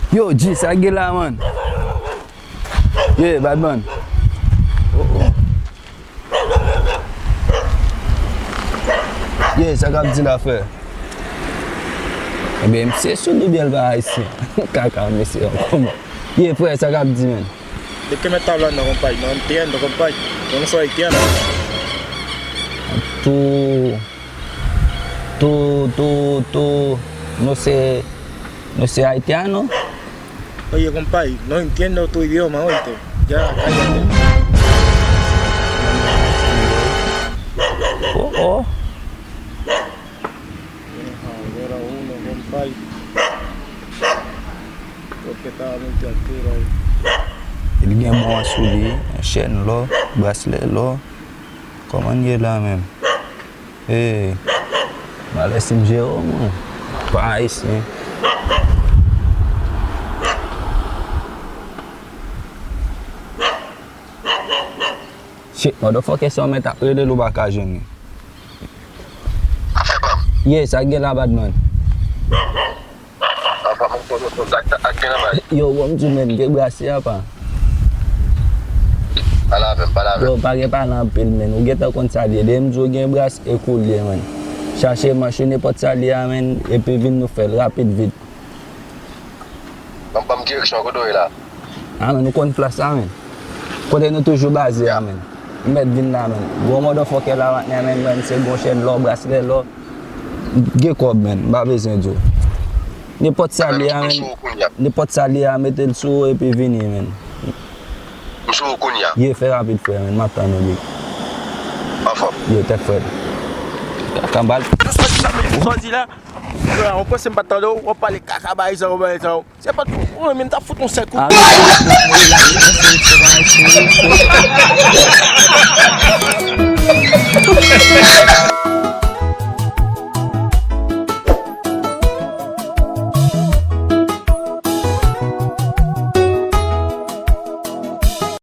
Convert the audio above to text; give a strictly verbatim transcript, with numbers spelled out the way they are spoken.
Yo, G, sa k gen la, man? Yeah, bad man. Oh, oh. Yeah, sa k ap di la, frè? Ebyen, misye soud oubyen l pa ayisyen? Kaka, mesye, ankò, man. Yeah, frè, sa k ap di, man? De ke mèt tab la nan konpay? Nan M T N nan konpay? Nan sou Haitian. Tou, tou, tou, tou. No sé, no sé haitiano. Oye, konpay, no entiendo tu idioma, oíste. Ya, cállate. Oh, oh. Deja ver a uno, konpay. Porque estaba muy tranquilo ahí. Li gen bon an sou li, chèn lò, braslè lò. Kòman l ye la menm? Hey, malè si m jere w, mwen. Pa ayisyen. Shit, motherfucker, si w mèt ap rele l, ou pa ka jwenn li. Afè pa m. Yeah, sa gen la, bad man? Apa m konnen kontak ak gen anba. Yo, bon, m di w, men, gen brase apa. Pale avè m, pale avè m. Yo, pa gen pale anpil, men. Ou gentan konn sa l ye. Depi m di w gen brase, e kou l ye, men. Chache manch ou, nenpòt sa l ye a, men, epi vin nou fè l rapid, vit. Ban m, ban m direksyon kote w ye la. A, men, nou konn plas la, men. Kote nou toujou baze a, men. M mèt vin la, men. Gwo motherfucker la, patnè, men, mwen, se gwo chèn lò, braslè lò. Gen kòb, men. M pa bezwen di w. Nenpòt sa l ye a, men. Nenpòt sa l ye a, mete l sou ou epi vini, men. M sou ou kounye a. Ye, fè rapid, frè, men. M ap tann ou, big. Anfòm. Ye, tèt frèt. Kaka bal. Ou sòti la. Ou panse m pa t tande w? W ap pale kaka, bay sa, w bay sa. Se pa t pou mwen menm, ta fout yon sèl kout. Ah, non, non, non, non, non, non, non, non, non, non, non.